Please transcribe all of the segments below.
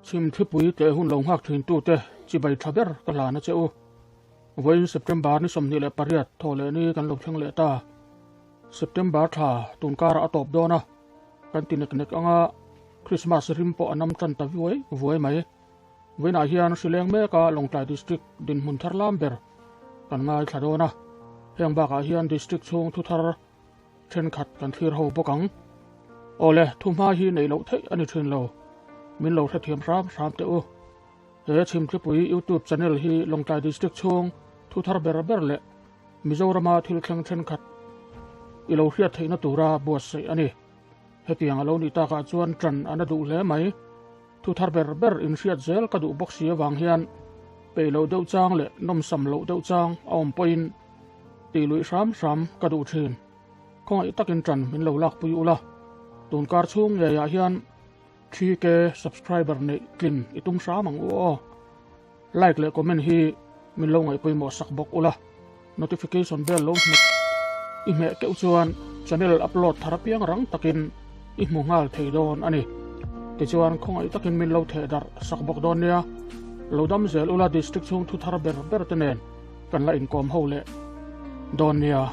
Chhim thlipui tleh hun lo nghak thin tute chibai tha ber ka hlan a che u. Vawiin September ni 28 thaw leh ni kan lo thleng leh ta. September thla tun karah a tawp dawn a, kan ti nek nek anga Christmas rim pawh a nam tan ta vuai vuai mai. Vawiinah hian hrileng meka Lawngtlai District dinhmun thar lam ber kan ngaithla dawn a, heng bakah hian District chhung thu thar thenkhat kan thlir ho bawk ang. Awle, thuhma hi neih loh theih a ni thin lo. Min lo hrethiam hram hram teh u. He Chhimthlipui YouTube channel hi Lawngtlai District chhung thu thar ber ber leh Mizorama thil thleng thenkhat i lo hriat theihna tura buatsaih a ni. Hetiang a lo nih takah chuan ṭan a na duh hle mai. Thu thar ber ber inhriat zel ka duh bawk si avang hian peih loh deuh chang leh nawmsam loh deuh chang a awm pawhin tih luih hram hram ka duh thin. Khawngaih takin ṭan min lo lakpui ula, tunkar chhung ngeiah hian 3K subscriber neih tlin i tum hram ang u aw. Like leh comment hi min lo ngaihpawimawh sak bawk ula, notification bell lo hmet i hmeh keuh chuan channel upload thar apiang rang takin i hmu nghal thei dawn a ni. Tichuan khawngaih takin min lo theh darh sak bawk dawn nia. Lo dam zel ula district chhung thu thar ber ber te nen kan la inkawm ho leh dawn nia.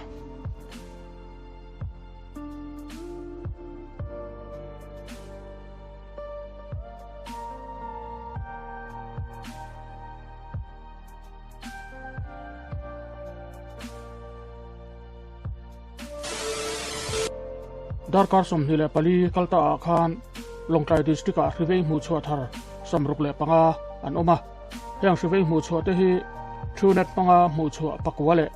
Darkar 24 kal ta ah khan Lawngtlai District ah hrivei hmuhchhuah thar 65 an awm a. Heng hrivei hmuhchhuah te hi Truenat hmanga hmuhchhuah pakua leh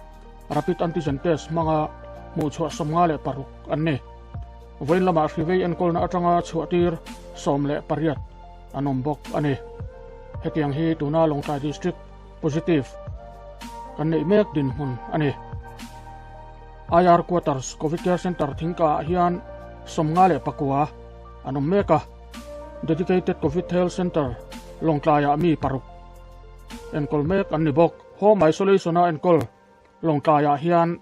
Rapid Antigen Test hmanga hmuhchhuah 56 an ni. Vawiin lamah hrivei enkawlna atanga chhuahtir 18 an awm bawk a ni. Hetiang hi tuna Lawngtlai District positive kan neih mek dinhmun a ni. IR Quarters Covid Care Centre Thingka ah hian 59 an awm mek a. Dedicated Covid Health Centre Lawngtlaiah mi paruk enkawl mek an ni bawk. Home Isolation-a enkawl Lawngtlaiah hian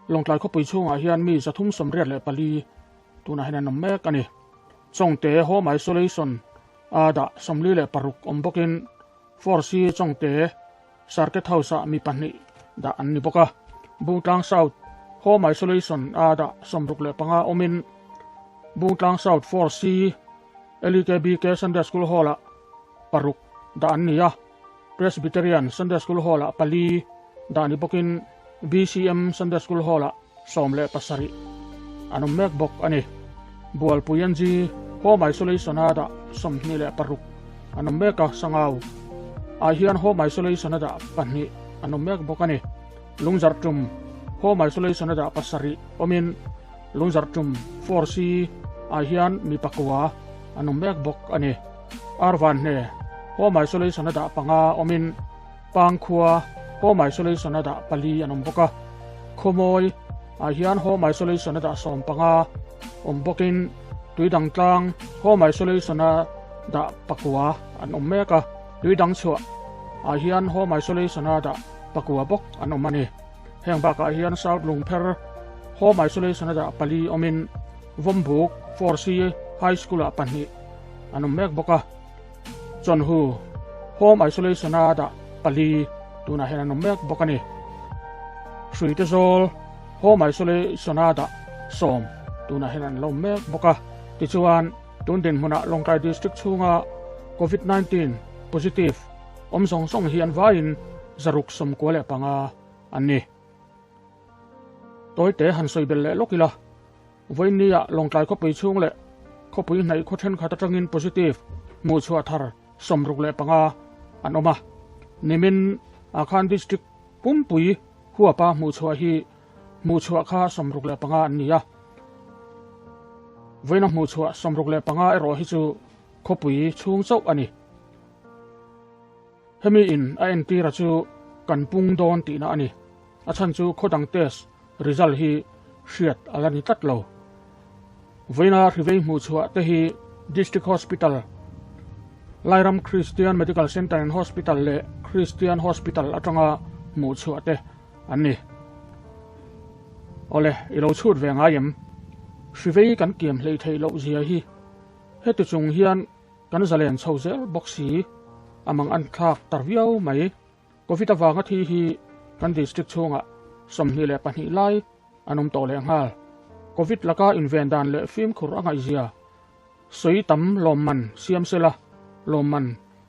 Lawngtlai khawpui chhungah hian mi 384 tunah hian an awm mek a ni. Chawngte Home Isolation a dah 46 awm bawkin Force Chawngte Circuit House-ah mi pahnih dah an ni bawk a. Bungtlang South Home Isolation a dah 65 awmin Bungtlang South Force LEKBK Sunday School Hall-ah paruk dah an ni a. Presbyterian Sunday School Hall-ah pali dah ni bawkin BCM Sunday School Hall-ah 17 an awm mek bawk a ni. Bualpui NG Home Isolation a dah 26 an awm mek a, Sangau ah hian Home Isolation a dah pahnih an awm mek bawk a ni. Lungzarhtum Home Isolation a dah pasarih awmin Lungzarhtum 4C ah hian mi pakua an awm mek bawk a ni. Arvanhne Home Isolation a dah panga awmin Pangkhua Home Isolation a dah pali an awm bawk a. Khawmawi ah hian Home Isolation a dah 15 awm bawkin Tuidangtlang Home Isolation a dah pakua an awm mek a. Tuidangchhuah ah hian Home Isolation a dah pakua bawk an awm a ni. Heng bakah hian South Lungpher Home Isolation a dah pali awmin Vawmbuk 4C High School ah pahnih an awm mek bawk a. Chawnhu Home Isolation a dah pali tunah hian an awm mek bawk a ni. Hruite zawl Home Isolation a dah sawm tunah hian an lo awm mek bawk a. Tichuan, tun dinhmunah Lawngtlai District chhunga Covid-19 positive awm zawng zawng hi an vaiin 695 an ni. Tawite han sawi belh leh lawk ila, Vawiinnia Lawngtlai khawpui chhung leh khawpui hnaih khaw thenkhat atangin positive hmuhchhuah thar 65 an awm a. Nimin ah khan District pumpui huapa hmuhchhuah hi hmuhchhuah kha 65 an ni a. Vawiina hmuhchhuah 65 erawh hi chu khawpui chhung chauh a ni. Hemi in a entira chu kan pung dawn tihna a ni. A chhan chu khaw dang test result hi hriat a la ni tlat lo. Vawiina hrivei hmuhchhuah te hi District Hospital, Lairam Christian Medical Centre and Hospital leh Christian Hospital atanga hmuhchhuah te an ni. Awle, i lo chhut ve ngai em? Hrivei kan kiam hlei theih loh zia hi heti chung hian. Kan zalen chho zel bawk si, a mang an thlak tar viau mai. Covid avanga thi hi kan district chhungah 22 lai an awm tawh leh nghal. Covid laka inven dan leh fimkhur a ngaihzia sawi tam lawmman siam sela, lawmman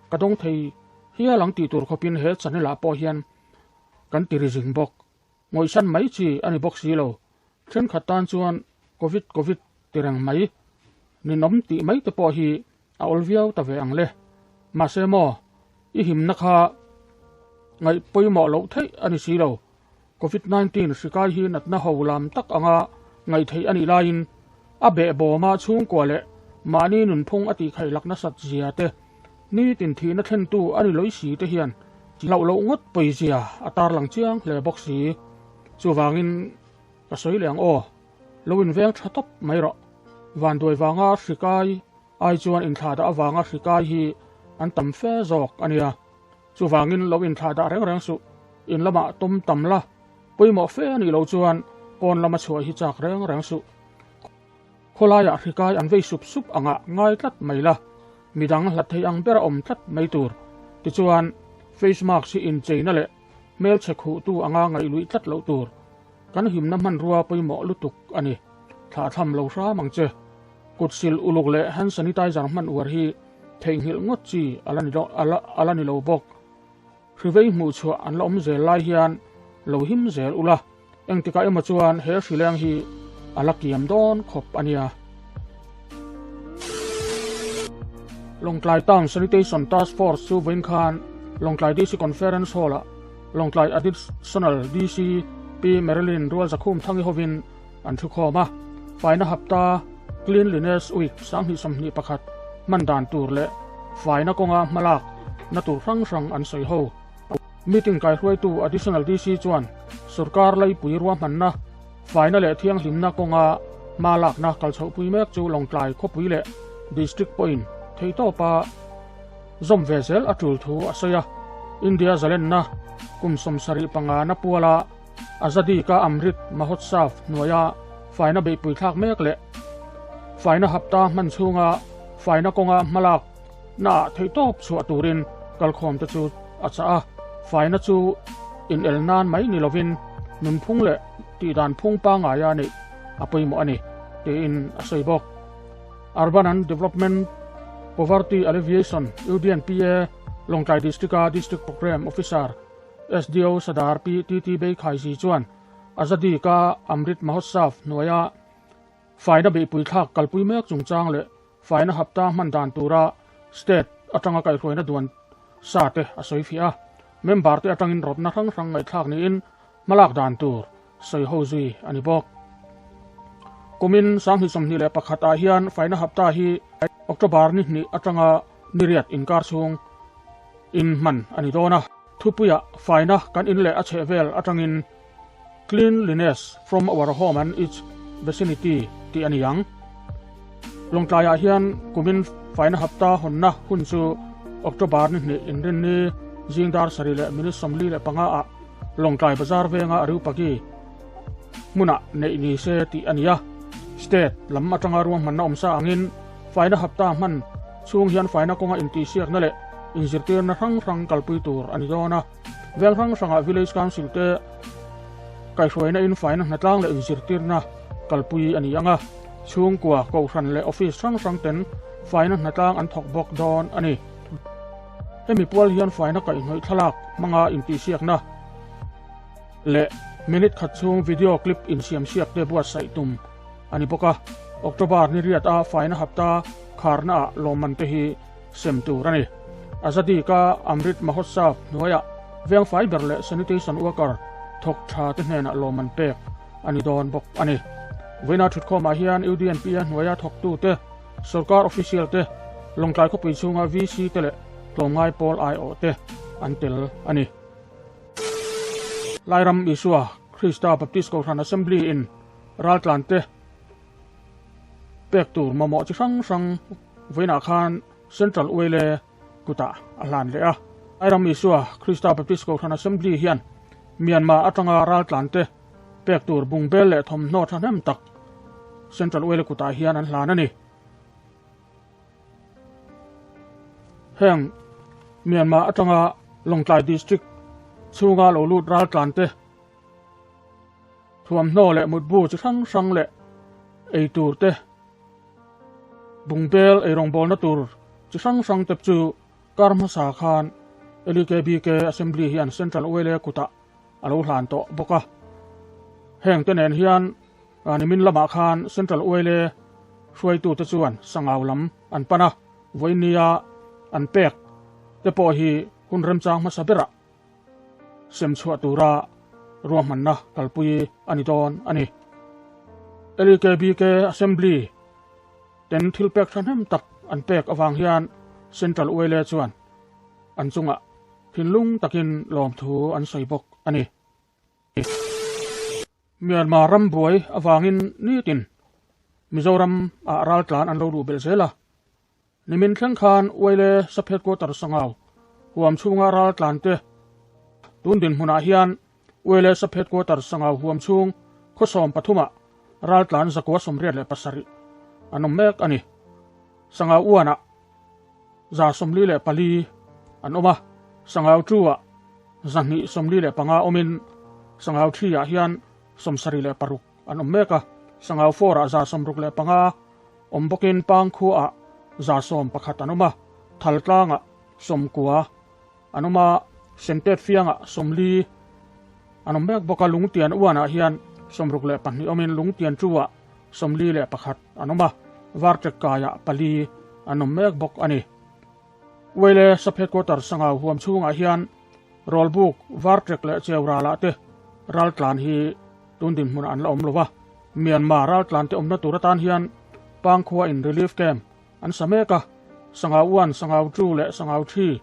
ka dawng thei hial ang tih tur khawpin he channel ah pawh hian kan ti ri zing bawk. Ngawihsan mai chi a ni bawk si lo. Thenkhat tan chuan Covid Covid ti reng mai, ninawm tih mai te pawh hi a awl viau ta ve ang le. Mahse maw, i himna kha ngaih pawimawh loh theih a ni si lo. Covid 19 hri kai hi natna ho lam tak anga ngaih theih a nih laiin a behbawma chhungkua leh mahni nunphung a tihkhaih lak nasat zia te, nitin thihna thlentu a ni lawih si te hian hlauh loh ngawt pawizia a tarlang chiang hle bawk si. Chuvangin ka sawi leh ang aw, lo inveng tha tawp mai rawh. Vanduai vanga hri kai ai chuan inthlahdah avanga hri kai hi an tam fe zawk a nia. Chuvangin lo inthlahdah reng reng suh, in lamah tawm tam la, pawimawh fe a nih loh chuan pawn lama chhuah hi chak reng reng suh. Khawlaiah hri kai an vei sup sup angah ngai tlat mai la, midang hlat thei ang bera awm tlat mai tur. Tichuan, face mask hi incheina leh hmelchhe khuhtu anga ngaihluih tlat loh tur. Kan himna hmanrua pawimawh lutuk a ni. Thlahthlam lo hram ang che. Kut sil uluk leh hand sanitizer hman uar hi theihnghilh ngawt chi a la ni a la ni lo bawk. Hri vei hmuh chhuah an la awm zel lai hian lo him zel ula, engtikah emaw chuan he hri leng hi a la kiam dawn khawp a nia. Lawngtlai Town Sanitation Task Force chu vawiin khan Lawngtlai DC Conference Hall-ah Lawngtlai Additional DC Pi Marilyn Rualzakhum Thangi hovin an thukhawm a, faina hapta Cleanliness Week 2021 hman dan tur leh faina kawnga hmalak na tur hrang hrang an sawi ho. Meeting kaihruaitu Additional DC chuan sorkar laipui ruahmanna, faina leh thianghlimna kawnga hma lakna kalchhohpui mek chu Lawngtlai khawpui leh District pawhin theihtawpa zawm ve zel a tul thu a sawi a. India zalenna kum 75 na puala Azadi ka Amrit Mahotsav hnuaia faina beihpui thlak mek leh faina hapta hman chhunga faina kawnga hmalak naah theihtawp chhuah turin kalkhawm te chu a chah a. Faina chu inel nan mai ni lovin nunphung leh tihdan phung pangaia neih a pawimawh a ni, tiin a sawi bawk. Urban and Development Poverty Alleviation, UDNPA, Lawngtlai District-a District Programme Officer, SDO Sadar Pi TT Beikhaisi chuan Azadi Ka Amrit Mahotsav hnuaia faina beihpui thlak kalpui mek chungchang leh faina hapta hman dan tura state atanga kaihhruaina duan sa te a sawi fiah a. Member te atangin rawtna hrang hrang ngaihthlak niin hmalak dan tur sawi ho zui a ni bawk. Kumin 2021 ah hian faina hapta hi October ni hnih atanga ni riat inkar chhung in hman a ni dawn a. Thupuiah faina kan in leh a chhehvel atangin Cleanliness from our home and its vicinity tih a ni ang. Lawngtlaiah hian kumin faina hapta hawnna hun chu October ni hnih inrinni zing dar sarih leh minute 45 ah Lawngtlai bazar venga Areopagi hmunah neih ni se tih a ni a. State lam atanga ruahmanna awmsa angin faina hapta hman chhung hian faina kawnga intihsiakna leh inzirtirna hrang hrang kalpui tur a ni dawn a. Vel hrang hrangah Village Council te kaihhruaina in faina hnatlang leh inzirtirna kalpui a ni ang a. Chhungkua, Kohhran leh Office hrang hrang ten faina hnatlang an thawk bawk dawn a ni. Hemi pual hian faina kaihhnawih thlalak hmanga intihsiakna leh minute khat chhung video clip insiamsiak te buatsaih tum a ni bawk a. October ni riat a faina hapta kharnaah lawmman te hi sem tur a ni. Azadi Ka Amrit Mahotsav hnuaiah veng fai ber leh sanitation worker thawk tha te hnenah lawmman pek a ni dawn bawk a ni. Vawiina thutkhawmah hian UDNP a hnuaia thawktu te, Sorkar official te, Lawngtlai khawpui chhunga VC te leh tlawmngai pawl aiawh te an tel a ni. Lairam Isua Krista Baptist Kohhran Assembly in raltlan te pek tur mamawh chi hrang hrang vawiinah khan Central Uaile kutah a hlan leh a. Lairam Isua Krista Baptist Kohhran Assembly hian Myanmar atanga raltlan te pek tur bungbel leh thawmhnaw thahnem tak Central Uaile kutah hian an hlan a ni. Heng Myanmar atanga Lawngtlai District chhunga lo lut raltlan te thuamhnaw leh mutbu chi hrang hrang leh ei tur te bungbel eirawngbawlna tur chi hrang hrang te chu kar hmasa khan LEKBK Assembly hian Central YLA kutah a lo hlan tawh bawk a. Heng te nen hian nimin lamah khan Central YLA hruaitute chuan sangau lam an pan a, vawinia an pek te pawh hi hun remchang hmasa berah sem chhuah tura ruahmanna kalpui a ni dawn a ni. LEKBK Assembly ten thil pek thahnem tak an pek avang hian Central YLA chuan an chungah thinlung takin lawmthu an sawi bawk a ni. Myanmar ram buai avangin nitin Mizoram ah raltlan an lo luh belh zel a. Nimin thleng khan Uaile sub headquarter Sangau huam chhunga raltlan te tun dinhmunah hian Uaile sub headquarter Sangau huam chhung khawsawm pathumah raltlan 187 an awm mek a ni. Sangau uanah 144 an awm a, Sangau 2-ah 245 awmin Sangau 3-ah hian 76 an awm mek a, Sangau 4-ah 165 awm bawkin Pangkhuaah 111 an awm a, Thaltlangah 90 an awm a, Sentet Fiangah 40 an awm mek bawk a, Lungtian uanah hian 62 awmin Lungtian 2-ah 41 an awm a, Varṭek kaiah pali an awm mek bawk a ni. Uaile Sub Headquarter Sangau huam chhungah hian Rawlbuk, Varṭek leh Cheuralah te raltlan hi tun dinhmunah an la awm lo va, Myanmar raltlan te awmna tur atan hian Pangkhua in Relief Camp an sa mek a, Sangau 1, Sangau 2 leh Sangau 3,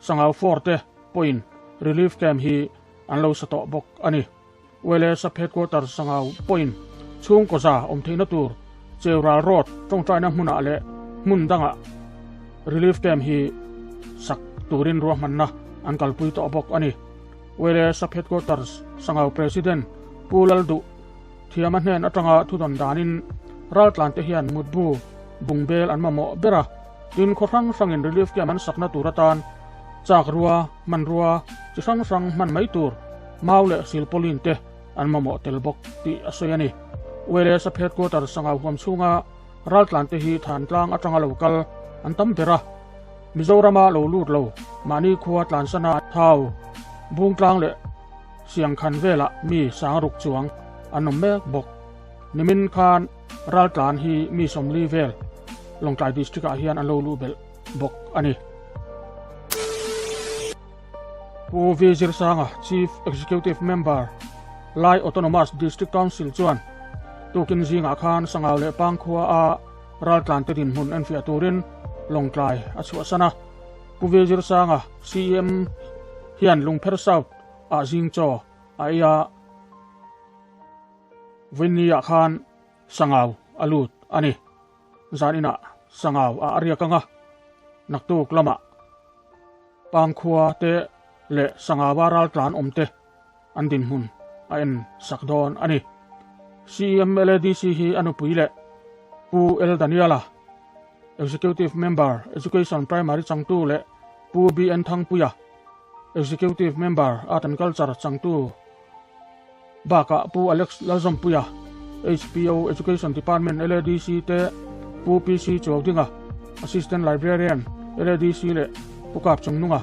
Sangau 4 te pawhin Relief Camp hi an lo sa tawh bawk a ni. Uaile Sub Headquarters Sangau pawhin chhungkaw za awm theihna tur Cheural Road tawngtaina hmunah leh hmun dangah Relief Camp hi sak turin ruahmanna an kalpui tawh bawk a ni. Uaile Sub Headquarters Sangau President Pu Lalduh Thiama hnen atanga thudawn danin raltlante hian mutbu bungbel an mamawh ber a, tin khaw hrang hrangin Relief Camp an sakna tur atan chak rua, hmanrua chi hrang hrang hman mai tur mau leh silpawlin te an mamawh tel bawk tih a sawi a ni. Uaile Sub Headquarter Sangau huam chhunga raltlante hi Thantlang atanga lo kal an tam ber a, Mizorama lo lut lo mahni khua tlansana thau bungtlang leh Siangkhan velah mi sangruk chuang an awm mek bawk. Nimin khan raltlan hi mi 40 vel Lawngtlai District ah hian an lo luh belh bawk a ni. Pu V Zirsanga, Chief Executive Member, Lai Autonomous District Council chuan tukin zingah khan Sangau leh Pangkhua a raltlan te dinhmun enfiah turin Lawngtlai a chhuahsan a. Pu V Zirsanga, CEM hian Lungpher South ah zing chaw a ei a, vawiinni ah khan Sangau a lut a ni. Zaninah Sangau a ariak anga naktuk lamah Pangkhua te leh Sangawa raltlan awm te an dinhmun a en sak dawn a ni. CMLADC hi a nupui leh Pu L Daniela, Executive Member, Education Primary changtu leh Pu BN Thangpuia, Executive Member, Art and Culture changtu bakah Pu Alex Lalzawmpuia, HPO Education Department LADC te Pu PC Chuaudinga, Assistant Librarian, LADC leh Pu Kap Chungnunga,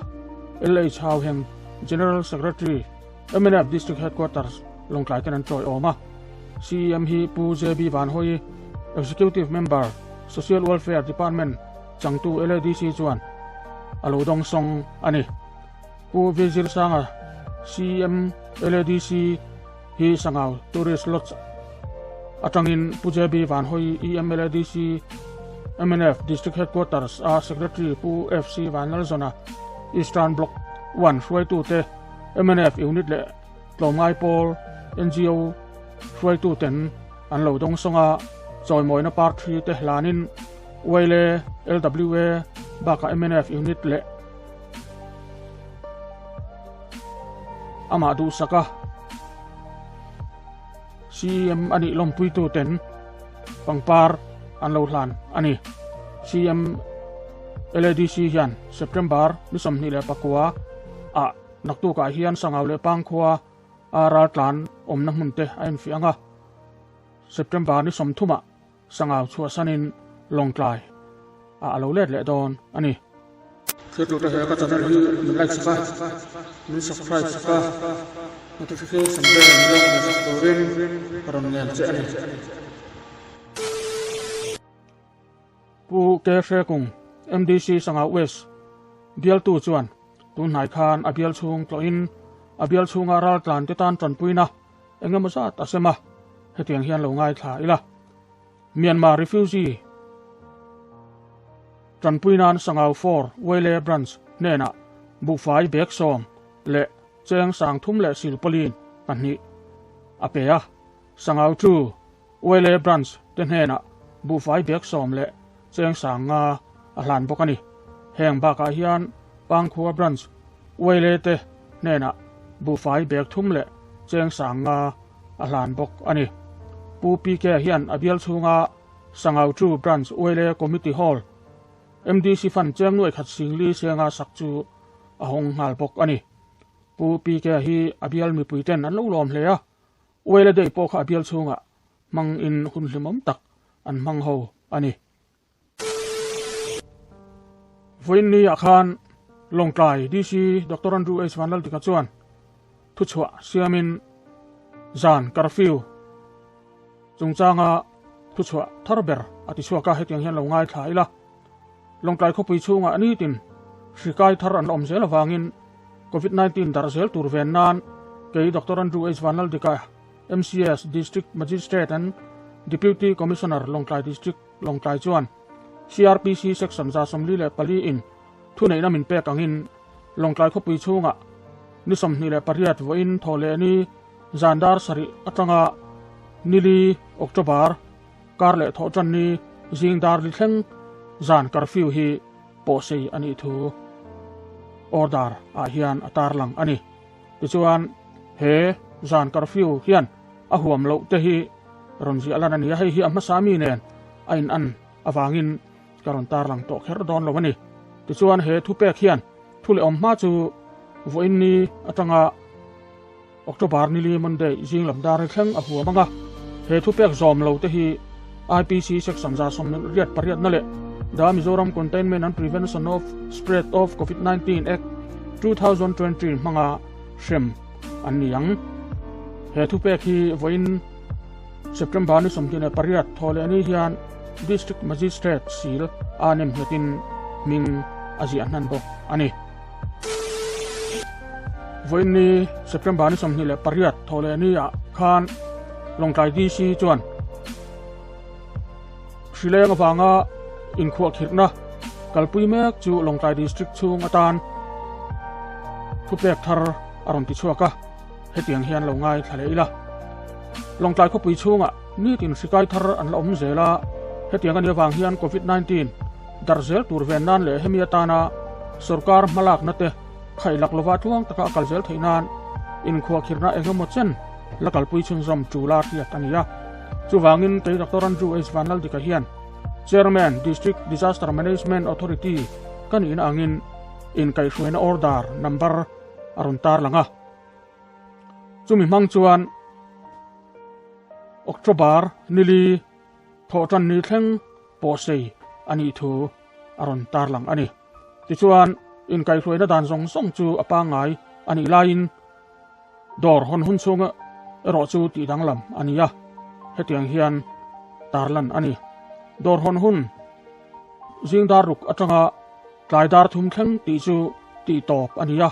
LH Hauheng, General Secretary, mnf District Headquarters, Lawngtlai ten an chawi awm a. CEM hi Pu JB Vanhawi, Executive Member, Social Welfare Department changtu LADC chuan a lo dawngsawng a ni. Pu V Zirsanga, CEM LADC hi Sangau Tourist Lodge atangin Pu JB Vanhawi, EM LADC, mnf District Headquarters a Secretary Pu FC Vanlalzawna, Eastern Block 1 hruaitute mnf Unit leh Tlawmngai pawl NGO hruaituten an lo dawngsawng a, chawimawina party te hlanin Uaile, LWA bakah mnf Unit leh amah duhsak a, CEM a nih lawmpuituten pangpar an lo hlan a ni. CEM. LADC hian September ni 29 ah naktukah hian Sangau leh Pangkhua a raltlan awmna hmun te a enfiah ang a. September ni 30 ah Sangau chhuahsanin Lawngtlai ah a lo let leh dawn a ni. Thiltute he ka channel hi min like sak a, min subscribe sak a, notification bell min lo hmuh sak turin ka rawn ngen che a ni. Pu K. Hrekung, MDC Sangau West bialtu chuan tun hnai khan a bial chhung tlawhin a bial chhunga raltlan te tan tanpuina eng emaw zat a sem a, hetiang hian lo ngaithla ila. Myanmar refugee tanpui nan Sangau 4 Wele Branch hnenah buhfai bag 10 leh cheng 3000 leh silpauline 2 a pe a. Sangau 2 Wele Branch te hnenah buhfai bag 10 leh cheng 50 a hlan bawk a ni. Heng bakah hian Pangkhua Branch Wele te hnenah buhfai bag 3 leh cheng 50 a hlan bawk a ni. Pu PK hian a bial chhunga Sangau 2 Branch Wele Committee Hall MDC Fund cheng nuai khat singli senga sak chu a hawng nghal bawk a ni. Pu PK hi a bial mipui ten an lo lawm hle a, Wele Day pawh kha a bial chhunga hmang in hun hlimawm tak an hmang ho a ni. Vawiin ni ah khan Lawngtlai DC Doctor Andrew H Vanlaltika chuan thuchhuah siamin zan curfew chungchanga thuchhuah thar ber a ti chhuak a, hetiang hian lo ngaithla ila. Lawngtlai khawpui chhungah nitin hri kai thar an awm zel avangin Covid-19 darh zel tur ven nan kei Doctor Andrew H Vanlaldika MCS District Magistrate and Deputy Commissioner Lawngtlai District Lawngtlai chuan CRPC Section 144 in thuneihna min pek angin Lawngtlai khawpui chhungah ni 28 vawiin thaw leh ni zan dar 7 atanga nili October kar leh thawh tan ni zing dar li thleng zan curfew hi pawhsei a nih thu order ah hian a tarlang a ni. Tichuan he zan curfew hian a huam loh te hi rawn ziah lan a ni a, hei hi a hmasa mi nen a in an avangin ka rawn tarlang tawh kher dawn lo a ni. Tichuan he thupek hian thu leh awm hma chu vawiin ni atanga October nili Monday zing lam dar ni thleng a huam anga, he thupek zawm lo te hi IPC section 188 na leh The Mizoram Containment and Prevention of Spread of COVID-19 Act 2020 hmanga hrem an ni ang. He thupek hi vawiin September ni 28 thaw leh ni hian District Magistrate sil a nem nghetin hming a ziah hnan bawk a ni. Vawiin ni September ni 28 thaw leh ni ah khan Lawngtlai DC chuan hrileng avanga inkhuahkhirhna kalpui mek chu Lawngtlai District chhung atan thupek thar a rawn ti chhuak a, hetiang hian lo ngai thla leh ila. Lawngtlai khawpui chhungah nitin hrikai thar an la awm zel a, hetiang a nih avang hian Covid-19 darh zel tur ven nan leh hemi atana sorkar hmalakna te khaih lak lova tluang taka a kal zel theih nan inkhuahkhirhna eng emaw chen la kalpui chhunzawm tul a hriat a ni a. Chuvangin kei Doctor Andrew H Vanlaldika hian Chairman District Disaster Management Authority ka nihna angin inkaihhruaina order number a rawn tarlang a. Chumi hmang chuan October nili thawh tan ni thleng pawhsei a nih thu a rawn tarlang a ni. Tichuan inkaihhruaina dan zawng zawng chu a pangngai a nih laiin dawr hawn hun chhunga erawh chu tih danglam a ni a, hetiang hian tarlan a ni. Dawr hawn hun zing dar ruk atanga tlai dar 3 thleng tih chu tih tawp a ni a,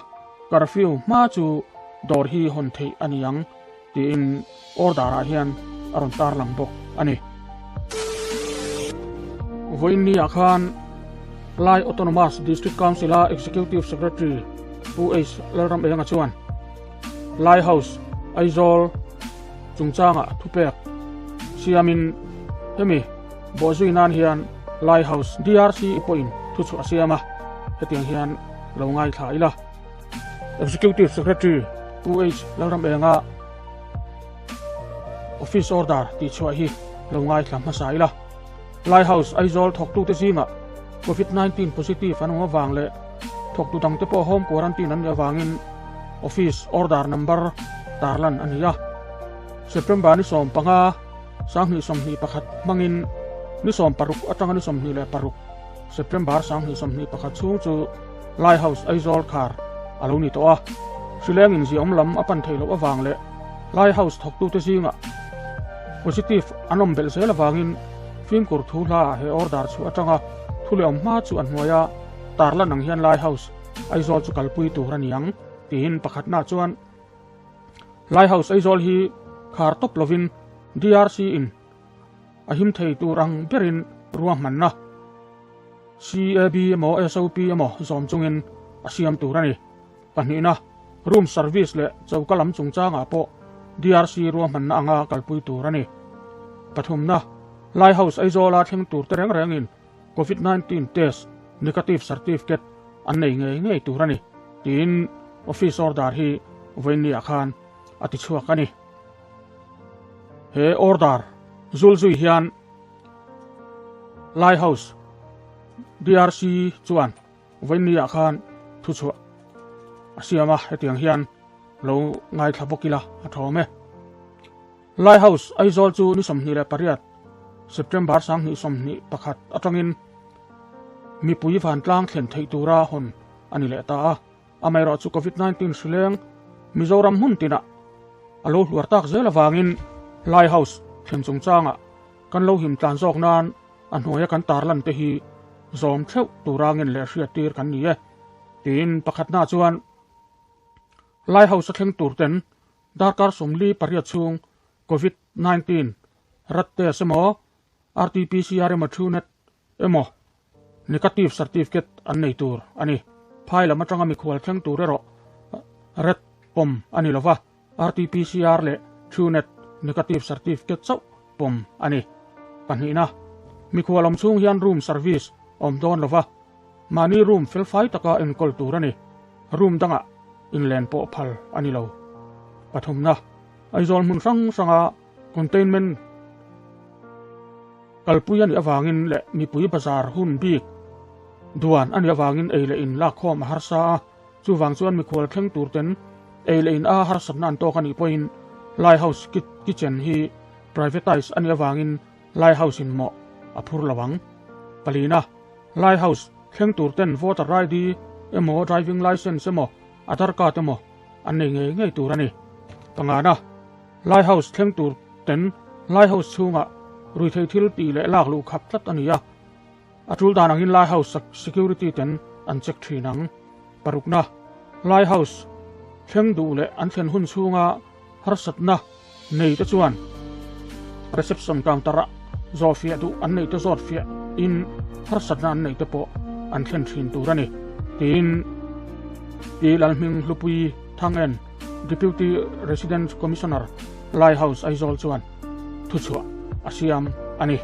curfew hma chu dawr hi hawn theih a ni ang tiin order ah hian a rawn tarlang bawk a ni. Vawiin ni ah khan Lai Autonomous District Council a Executive Secretary Pu H Lalram Enga chuan Lai House Aizawl chungchanga thupek siamin hemi bawhzui nan hian Lai House DRC pawhin thuchhuah a siam a, hetiang hian lo ngaithla ila. Executive Secretary Pu H Lalram Enga Office Order tih chhuah hi lo ngaithla hmasa ila. Lai House Aizawl thawktute zingah. Covid 19 positive an awm avang leh thawktu dangte pawh home quarantine an nih avangin office order number tarlan a ni a. September ni 15, 2021 hmangin ni 16 atanga ni 26 September 2021 chhung chu Lai House Aizawl khar a lo ni tawh a. Hrileng inziahawm lam a pan theih loh avang leh Lai House thawktute zingah positive an awm belh zel avangin fimkhur thu hlaah he order chhuah atanga thu leh awm hma chu a hnuaia tarlan ang hian Lai House Aizawl chu kalpui tur a ni ang tiin pakhatna chuan Lai House Aizawl hi khar tawp lovin DRC in a him thei tur ang berin ruahmanna CAB emaw SOP emaw zawm chungin a siam tur a ni. Pahnihna, room service leh choka lam chungchangah pawh DRC ruahmanna anga kalpui tur a ni. Pathumna, Lai House Aizawla thleng tur te reng rengin Covid 19 test negative certificate an nei ngei ngei tur a ni, tiin office order hi vawiinniah khan a ti chhuak a ni. He order zul zui hian Lai House DRC chuan Vawiinniah khan thuchhuah a siam a, hetiang hian lo ngaithla bawk ila a thawm e. Lai House, Aizawl chu ni 28, September 2021 atangin mipui vantlang thlen theih tura hawn a ni leh ta a. Amaherawh chu Covid 19 hrileng Mizoram hmun tinah a lo hluar tak zel avangin Lai House thlen chungchangah kan lo him tlan zawk nan A hnuaia kan tarlan te hi zawm theuh tura ngen leh hriat tir kan ni e, tiin pakhatna chuan Lai House a thleng tur ten darkar 48 chhung Covid 19 rat test emaw RTPCR emaw Truenat emaw negative certificate an nei tur a ni. Phai lam atanga mikhual thleng tur erawh rat pawm a ni lova, RTPCR leh Truenat negative certificate chauh pawm a ni. Pahnihna, mikhual awm chhung hian room service awm dawn lova, mahni room felfai taka enkawl tur a ni. Room dangah inlen pawh phal a ni lo. Pathumna, Aizawl hmun hrang hranga containment kalpui a nih avangin leh mipui bazar hun bik duan a nih avangin ei leh in lakkhawm a harsa a, Chuvang chuan mikhual thleng tur ten ei leh in a harsatna an tawk a nih pawhin Lai House kitchen hi privatise a nih avangin Lai House in mawh a phur lo ang. Palina, Lai House thleng tur ten voter ID emaw driving licence emaw Aadhaar card emaw an nei ngei ngei tur a ni. Pangana, Lai House thleng tur ten Lai House chhungah ruithei thil tih leh lak luh khap tlat a ni a. A tul dan angin Lai House security ten an check thin ang. Parukna, Lai House thleng duh leh an thlen hun chhunga harsatna nei te chuan reception counter ah zawh fiah duh an neih te zawt fiah in harsatna an neih te pawh an thlen thin tur a ni, tiin Pi Lalhming Hlupui Thangen, Deputy Resident Commissioner, Lai House Aizawl chuan thuchhuah a siam a ni.